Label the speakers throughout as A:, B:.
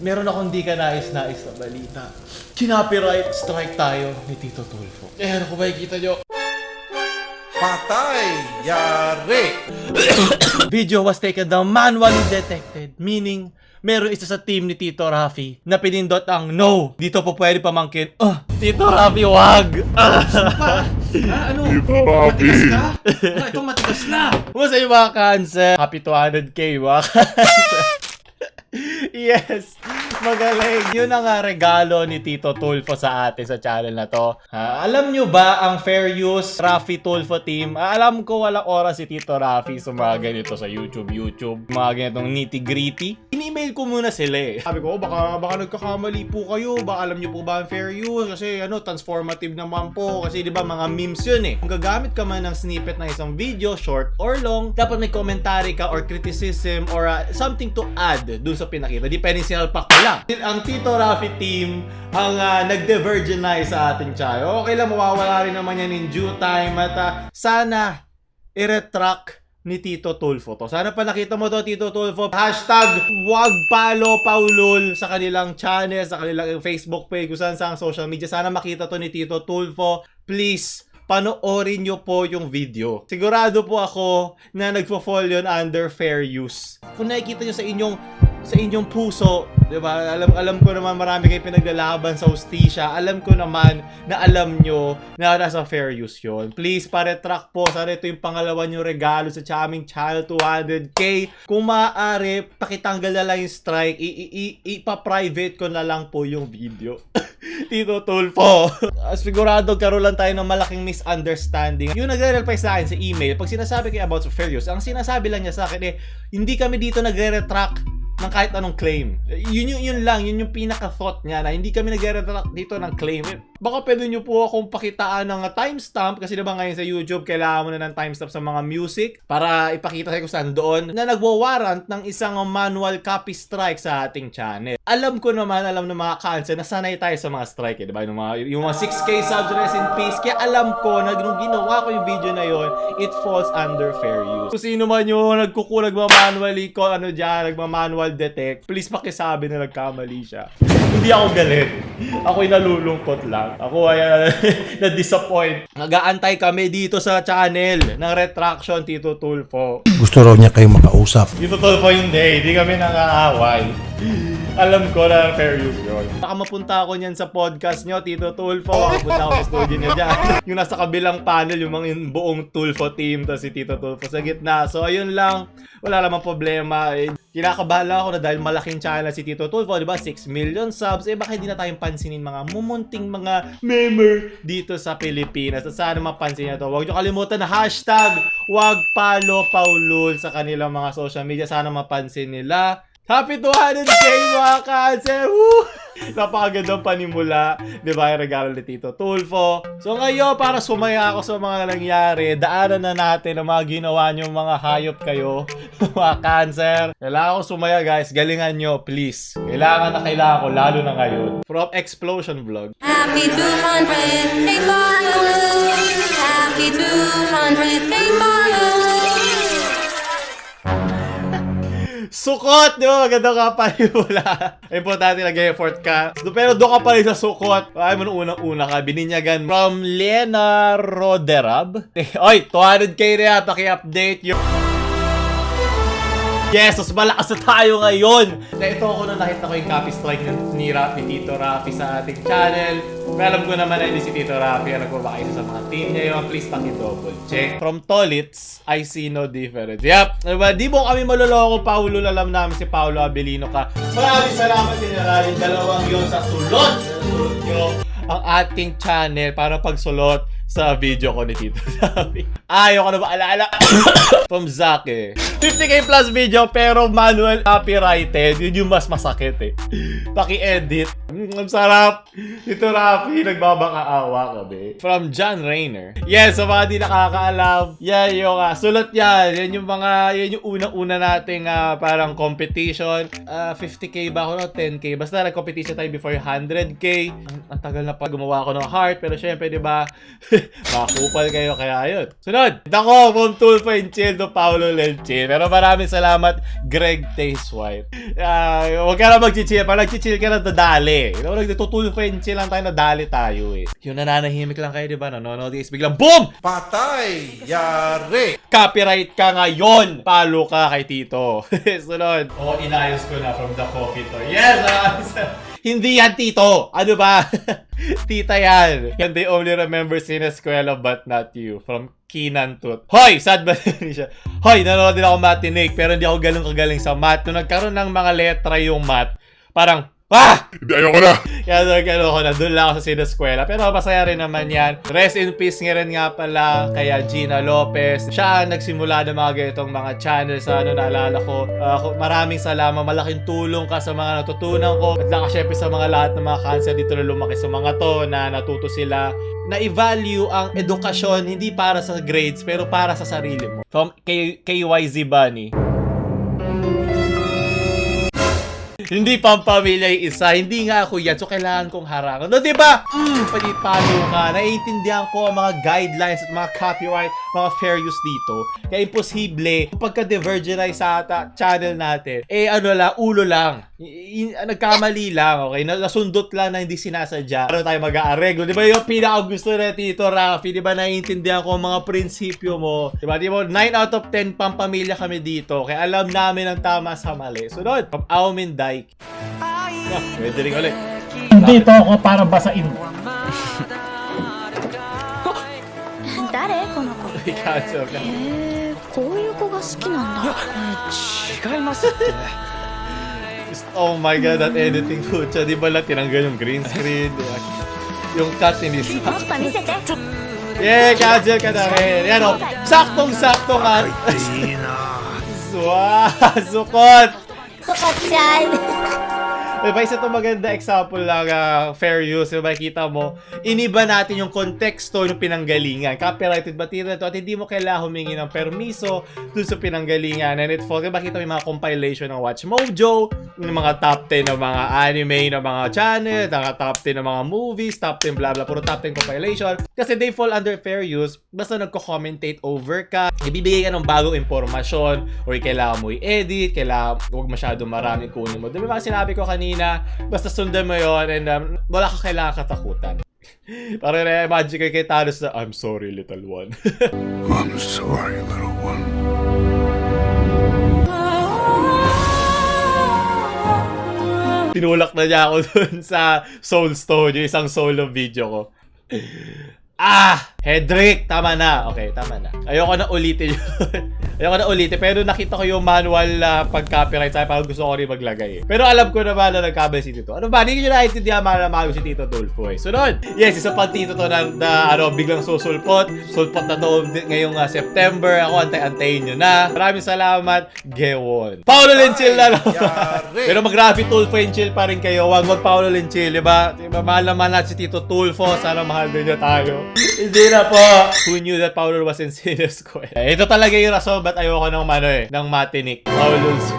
A: Meron akong di ka nais-nais na balita. Copyright strike tayo ni Tito Tulfo. Ano ko ba ikita nyo?
B: Patay! Yari!
A: Video was taken down manually detected. Meaning, meron isa sa team ni Tito Rafi na pinindot ang no. Dito po pwede pamangkin. Tito Rafi, wag!
B: Ano?
C: Tito Rafi!
B: Matigas ka? Ito matigas na!
A: Kumusta yung mga cancer? Happy 200k mga cancer. Yes, magaling. Yun ang regalo ni Tito Tulfo sa atin sa channel na to. Alam nyo ba ang Fair Use Rafi Tulfo team? Alam ko walang oras si Tito Rafi sa mga ganito sa YouTube. Mga ganitong nitty-gritty. In-email ko muna sila eh. Sabi ko, baka nagkakamali po kayo. Baka alam nyo po ba ang Fair Use? Kasi transformative naman po. Kasi di ba mga memes yun eh. Kung gagamit ka man ng snippet ng isang video, short or long, dapat may commentary ka or criticism or something to add dun sa pinakita. Di pwedeng sinalpak mo lang. Ang Tito Rafi team ang nag-divergenize sa ating channel. Okay lang, mawawala rin naman yan in due time. At sana i-retract ni Tito Tulfo to. Sana pa nakita mo to, Tito Tulfo. Hashtag wag palo paulol sa kanilang channel, sa kanilang Facebook page, kung saan sa social media. Sana makita to ni Tito Tulfo. Please, panoorin nyo po yung video. Sigurado po ako na nagpo-fall yun under fair use. Kung nakikita nyo sa inyong puso, di ba? Alam ko naman marami kayong pinaglalaban sa hustisya. Alam ko naman na alam nyo na nasa fair use yun. Please, pa-retract po. Sana ito yung pangalawa nyo regalo sa aming channel 200k. Kung maaari, pakitanggal na lang yung strike. Ipa-private ko na lang po yung video. Tito Tulfo. Sigurado karoon lang tayo ng malaking misunderstanding. Yung nagre-reply sa akin sa email, pag sinasabi kayo about sa fair use, ang sinasabi lang niya sa akin hindi kami dito nagre-retract ng kahit anong claim. Yun yung pinaka-thought niya na hindi kami nagre-retract dito ng claim. Baka pwede nyo po akong pakitaan ng timestamp kasi diba ngayon sa YouTube kailangan mo na ng timestamp sa mga music para ipakita sa'yo kung saan doon na nagwa-warrant ng isang manual copy strike sa ating channel. Alam ng mga cancer na sanay tayo sa mga strike diba? Yung mga 6k subs, rest in peace. Kaya alam ko na nung ginawa ko yung video na yon, it falls under fair use. Kung sino man yung nagmamanually ko nagmamanual detect, please pakisabi na nagkamali siya. Hindi ako galit. Ako'y nalulungkot lang. Ako ay na-disappoint. Nag-aantay kami dito sa channel ng retraction, Tito Tulfo.
B: Gusto raw niya kayo makausap.
A: Tito Tulfo hindi kami nangaaway. Alam ko na fair use yun. Baka mapunta ako niyan sa podcast nyo, Tito Tulfo. Mapunta ako sa studio nyo dyan. Yung nasa kabilang panel, yung mga buong Tulfo team, tapos si Tito Tulfo sa gitna. So ayun lang, wala namang problema. Kinakabahala ako na dahil malaking channel si Tito Tulfo, diba? 6 million subs. Baka hindi na tayong pansinin mga mumunting mga memer dito sa Pilipinas. At sana mapansin nyo to. Huwag nyo kalimutan na hashtag wag palo paulol sa kanilang mga social media. Sana mapansin nila. Happy 200k mga cancer! Woo! Napakagandang panimula, di ba, yung regalo ni Tito Tulfo. So ngayon, para sumaya ako sa mga nangyari, daanan na natin ang mga ginawa nyo, mga hayop kayo, mga cancer. Kailangan ko sumaya guys, galingan nyo, please. Kailangan ko, lalo na ngayon. From Explosion Vlog.
D: Happy 200k followers! Happy 200k followers!
A: Sukot! Di ba? Maganda ka pa wala. Importante nag-effort ka. Pero doon ka pa rin sa sukot. Ay mo nung unang-una ka. Bininyagan from Lena Roderab. Oy, 200k na yan. Paki-update yung... Yes, mas malakas na tayo ngayon. Ito ako na nakita ko yung copy strike ni Tito Rafi sa ating channel. Pero alam ko naman na hindi si Tito Rafi. Alam ko baka isa sa mga team niya yun. Please paki-double check. From Tolits, I see no difference. Yep. Diba? Di mo kami maloloko, Paulo. Alam namin si Paolo Abilino ka. Maraming salamat din na yung dalawang yun sa sulot. Sulot nyo ang ating channel para pagsulot sa video ko ni Tito Rafi. Ayaw ko na maalala. From Zake. 50k plus video pero manual copyrighted. Yun yung mas masakit Paki-edit. Ang sarap. Tito Rafi, nagbabakaawa kami. From John Rayner. Yes, sa mga di nakakaalam. Yan yung sulat yan. Yan yung unang-una nating parang competition. 50k ba ako no? 10k. Basta nag-competition tayo before 100k. Ang tagal na pa gumawa ako ng heart. Pero syempre, di ba? Makupal kayo kaya yun. Sunod. Dako, from Tulfo and Chill to Paolo Lenche. Pero maraming salamat, Greg Taste White. Huwag ka na mag-chill. Pag nag-chill ka na, dadali. Nagtutulfo and Chill lang tayo, nadali tayo eh. Yung nananahimik lang kayo, di ba? Nanonood is biglang BOOM!
B: Patay! Yari!
A: Copyright ka ngayon! Palo ka kay Tito. Sunod. Inayos ko na from the coffee to. Yes! Hindi yan, Tito! Ano ba? Tita yan. And they only remember Sinescuela but not you. From Kinan Tut. Hoy! Sad ba siya? Hoy! Nanonood din ako matinik pero hindi ako ganun kagaling sa math. Nung nagkaroon ng mga letra yung math, parang hindi, ayoko na! Kaya doon lang ako sa Sinescuela. Pero masaya rin naman yan. Rest in peace nga rin nga pala kaya Gina Lopez. Siya ang nagsimula ng mga ganitong mga channels. Naalala ko. Maraming salamat. Malaking tulong ka sa mga natutunan ko. At syempre sa mga lahat ng mga cancer dito na lumaki sa mga to na natuto sila na i-value ang edukasyon hindi para sa grades pero para sa sarili mo. From KYZ Bunny. Hindi pampamilya yung isa, hindi nga ako yan, so kailangan kong harangan. No, diba? Panipalo ka, naiintindihan ko ang mga guidelines at mga copyright, mga fair use dito. Kaya imposible, kung pagka-divergenize sa channel natin, ulo lang. Nagkamali lang, okay? Nasundot lang na hindi sinasadya. Para tayo mag-aareglo. Diba yung pinaka gusto na Tito Rafi? Diba naiintindihan ko ang mga prinsipyo mo? Diba 9 out of 10 pampamilya kami dito. Kaya alam namin ang tama sa mali. Sunod, from Aumin Dike. Pwede rin ulit.
C: Dito ako para basain.
D: 誰この子
A: Cancel ka.
D: こういう子が好きなんだ
C: 違いますって。
A: Oh my god, that editing putya. Di ba lang tinanggal yung green screen? Yung cut hindi
D: もっと見せて
A: Yeah, cancel ka na rin. Yan o, saktong-sakto nga. Sukot!
D: そこちゃん
A: Diba, isa itong maganda example lang, fair use. Diba, kita mo, iniba natin yung konteksto ng pinanggalingan. Copyrighted material to at hindi mo kailangan humingi ng permiso dun sa pinanggalingan. And it falls, diba, kita mo yung mga compilation ng Watch Mojo, yung mga top 10 ng mga anime ng mga channel, top 10 ng mga movies, top 10 blah blah, puro top 10 compilation. Kasi they fall under fair use, basta nagko-commentate over ka, ibibigay ka ng bagong impormasyon, or kailangan mo i-edit, kailangan huwag masyadong maraming kunin mo. Diba, sinabi ko kanina, basta sundan mo yon and wala ka kailangan katakutan. Parang na-imagine kay Thanos na, I'm sorry, little one.
E: I'm sorry, little one.
A: Tinulak na niya ako dun sa Soul Stone, yung isang solo video ko. Hedrick, tama na. Okay, tama na. Ayoko na ulitin yun. Ayoko na ulitin. Pero nakita ko yung manual pag-copyright sa'yo. Parang gusto ko rin maglagay eh. Pero alam ko naman na nagkabay si Tito. Ano ba? Hindi nyo naintindihan malamang si Tito Tulfo eh. Sunod. Yes, isa pang Tito to na biglang susulpot. Sulpot na to ngayong September. Ako, antay-antayin nyo na. Maraming salamat. Gewon. Paolo Lenchil na naman. Pero mag-Rafi Tulfo and chill pa rin kayo. Huwag mag-Paolo Lenchil, diba? Mahal naman natin si Tito Tulfo. Sana mahal din niya tayo. Hindi na po. Who knew that Paolo was in Sinescuela? Ito talaga yung rason ba't ayoko ng matinik. Paolo's.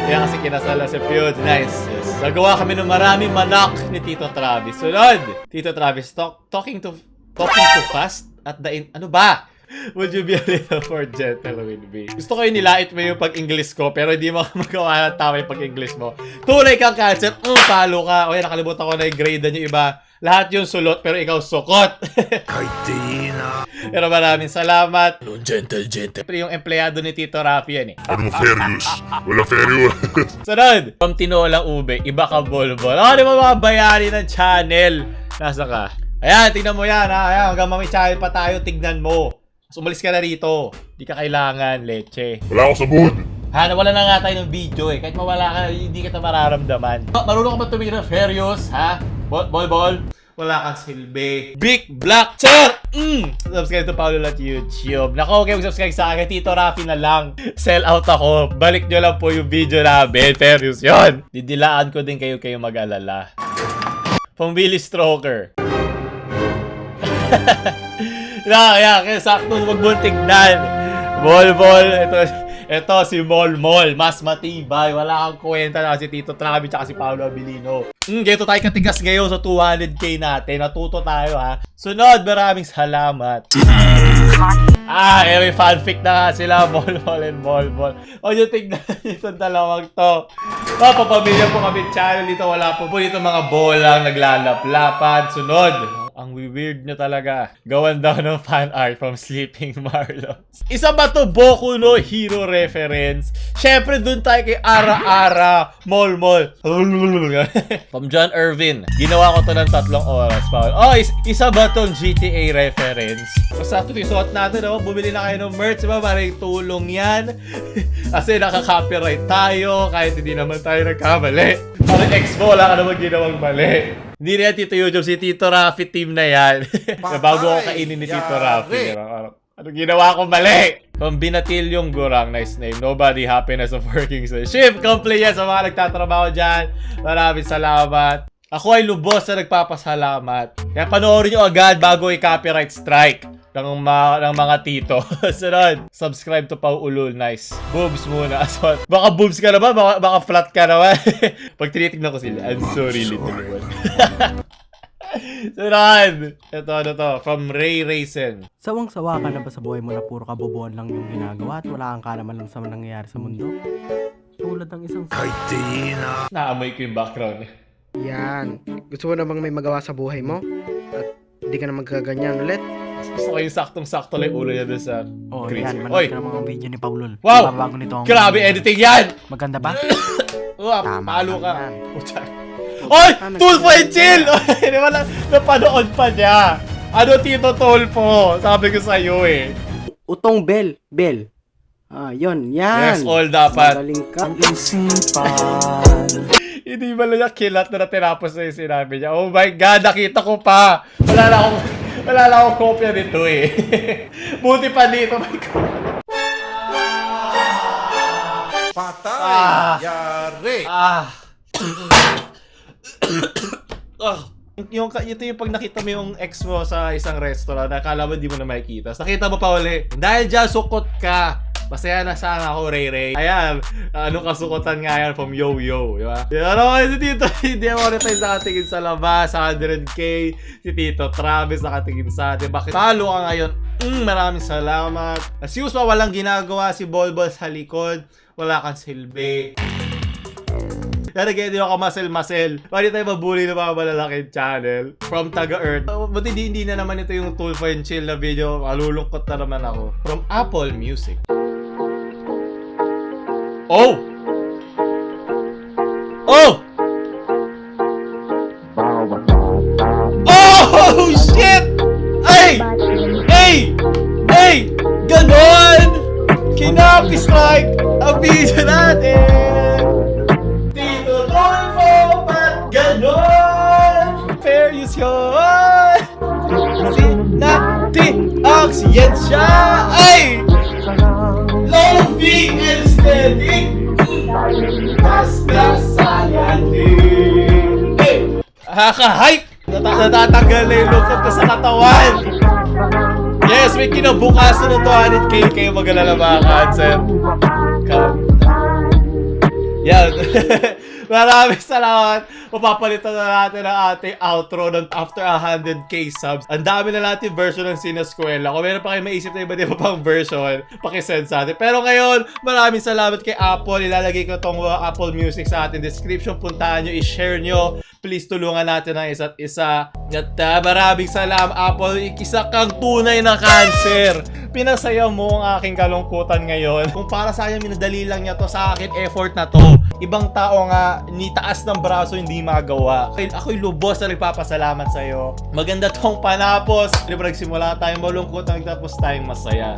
A: Kaya kasi kinasala si Piyod. Nice. Yes. Nagawa kami ng maraming manak ni Tito Travis. Sunod. Tito Travis, talking too fast at the end. Ano ba? Would you be a little more gentle with me? Gusto ko yung nilait mo yung pag-English ko pero hindi mo magawa na tama yung pag-English mo. Tunay kang cancer. Palo ka. Okay, nakalimutan ko na yung grade yung iba. Lahat yung sulot pero ikaw sukot. Pero maraming salamat. Gentle. Pero yung empleyado ni Tito Rafi yan eh.
E: Ano mo fair use? Wala fair use.
A: Sunod. From Tinolang Ube, iba ka bolbol. Di ba mga bayani ng channel? Nasa ka? Ayan, tignan mo yan ha. Ayan, hanggang may channel pa tayo, tignan mo. Umalis ka na rito. Di ka kailangan, leche.
E: Wala ako sa mood.
A: Nawala na nga tayo ng video eh. Kahit mawala ka, hindi kita mararamdaman. Marunong ka ba tumingin ng fair use, ha? Bol. Wala kang silbi. Big Black Chair! Subscribe to Paolo at YouTube. Naku, okay, mag-subscribe sa akin. Tito Rafi na lang. Sell out ako. Balik nyo lang po yung video namin. Fair use yun. Didilaan ko din kayo mag-alala. From Willie Stroker. Kaya sakto wag mo tignan. Bol. Ito si Molmol, mas matibay. Wala kang kwenta na si Tito Travis at si Paolo Abilino. Ganito tayo katigas ngayon sa 200k natin. Natuto tayo ha. Sunod, maraming salamat. May fanfic na nga sila, Molmol and Molmol. O yung tignan itong dalawang to. Papamilya po kami channel dito. Wala po dito mga bolang naglalaplapan. Sunod. Ang weird nyo talaga. Gawan daw ng fan art from Sleeping Marlos. Isa ba to Boku no Hero reference? Syempre dun tayo kay Ara-Ara Molmol. From John Irvin. Ginawa ko to ng 3 oras, Paul. Isa ba tong GTA reference? Basta ito yung suot natin, bumili na kayo ng merch, diba? Maraming tulong yan. Kasi nakaka-copyright tayo kahit hindi naman tayo nagkamali. Parang expo, wala ka naman ginawang mali. Hindi na yan Tito YouTube, si Tito Rafi team na yan. Bago ako kainin ni Tito Rafi. Ano ginawa ko mali? From Binatilyong Gurang, nice name. Nobody happiness of working sa shift. Complete yan sa mga nagtatrabaho dyan. Maraming salamat. Ako ay lubos na nagpapasalamat. Kaya panoorin nyo agad bago i-copyright strike ng mga tito. Sunod, subscribe to Pau Ulul. Nice. Boobs muna. Baka boobs ka naman, baka flat ka naman. Pag tinitignan ko sila, I'm sorry little one. Sunod. Ito, ano to? From Ray Raisin.
F: Sawang-sawa ka na ba sa buhay mo na puro kabobohan lang yung ginagawa at wala kang kalaman lang sa nangyayari sa mundo? Tulad ng isang...
A: Naamoy ko yung background.
G: Yan. Gusto mo na bang may magawa sa buhay mo? At di ka na magkaganyan ulit?
A: Gusto ko yung saktong-sakto lang yung ulo niya doon sa green
F: yan.
A: screen.
F: Manood ka ng mga video ni Paulol.
A: Wow!
F: Bago nito ang...
A: Grabe editing yan!
F: Maganda ba?
A: Tama palo ka.
F: yan.
A: Oy! Tulfo and chill! Napanood pa niya. Ano Tito Tulfo? Sabi ko sa'yo eh.
G: Utong bell. Yun. Yan.
A: Yes, all dapat.
G: Magaling ka.
A: Hindi ba lang kilat na tinapos na yung sinabi niya? Oh my God, nakita ko pa. Wala na akong kopya nito eh. Buti pa dito. My God.
B: Patay! Yari!
A: Ito yung pag nakita mo yung ex mo sa isang restaurant, nakala mo hindi mo na makikita. Nakita mo pa uli. Dahil dyan, sukot ka. Masaya na sana ako, Ray Ray. Ayan, anong kasukotan nga yan from Yo-Yo, di ba? Ano kasi dito, hindi monetize nakatingin sa labas, 100k. Si Tito Travis nakatingin sa atin. Bakit? Talo ka ngayon. Maraming salamat. As usual, walang ginagawa si Bolbol sa likod. Wala kang silbi. Kaya hindi ako masel-masel. Pwede tayo mabuli ng mga malalaking channel. From Taga-Earth. Buti hindi na naman ito yung Tulfo and Chill na video. Malulungkot na naman ako. From Apple Music. Oh! Oh! Oh! Shit! Ay! Hey! Hey! Ganon! Kinapis-like ang video natin! Tito Tulfo, ba't ganon? Fair use yun! Sinati ang siyensya! Ay! Loving and steady. Basta sayahin. Nakaka-hype! Natatanggal na yung lukot ko sa katawan. Yes, may kinabukasan ng 200k kayo mag-alala mga cancer. Yan. Maraming salamat. Mapapalitan na natin ang ating outro ng after 100k subs. Ang dami na natin version ng Sineskwela. Kung meron pa kayo maisip na iba pang version, pakisend sa atin. Pero ngayon, maraming salamat kay Apple. Ilalagay ko tong Apple Music sa ating description. Puntahan nyo, i-share nyo. Please tulungan natin ang isa't isa. At maraming salamat, Apple. Isa kang tunay na cancer. Pinasaya mo ang aking kalungkutan ngayon. Kung para sa akin, minadali lang niya to sa akin, effort na to. Ibang tao nga, ni taas ng braso hindi magawa. Ako'y lubos na nagpapasalamat sa'yo. Maganda tong panapos. Di ba nagsimula tayong malungkot, nagtapos tayong masaya.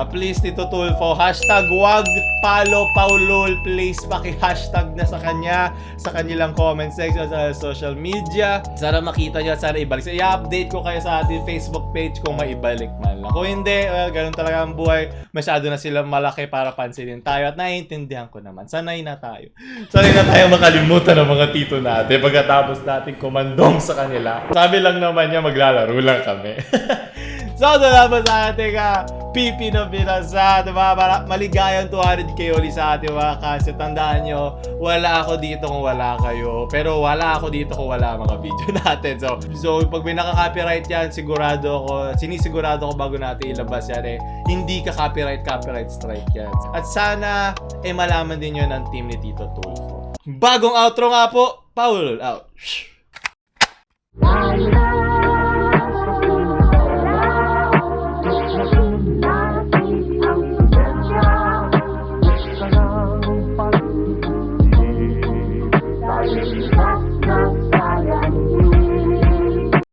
A: Please, Tito Tulfo, hashtag wag palo Paulol. Please, paki-hashtag na sa kanya, sa kanilang comment section sa social media. Sana makita nyo, sana ibalik. I-update ko kayo sa ating Facebook page kung maibalik man lang. Kung hindi, ganun talaga ang buhay. Masyado na sila malaki para pansinin tayo. At naiintindihan ko naman. Sanay na tayo. Sanay na tayo makalimutan ng mga tito natin pagkatapos natin kumandong sa kanila. Sabi lang naman niya, maglalaro lang kami. So, salamat sa ating pipi na binasa, diba? Maligayang 200k ulit sa ating mga kasi tandaan nyo, wala ako dito kung wala kayo. Pero wala ako dito kung wala mga video natin. So pag may naka-copyright yan, sinisigurado ko bago natin ilabas yan hindi ka copyright strike yan. At sana malaman din yun ng team ni Tito Tulfo. Bagong outro nga po, Paul out.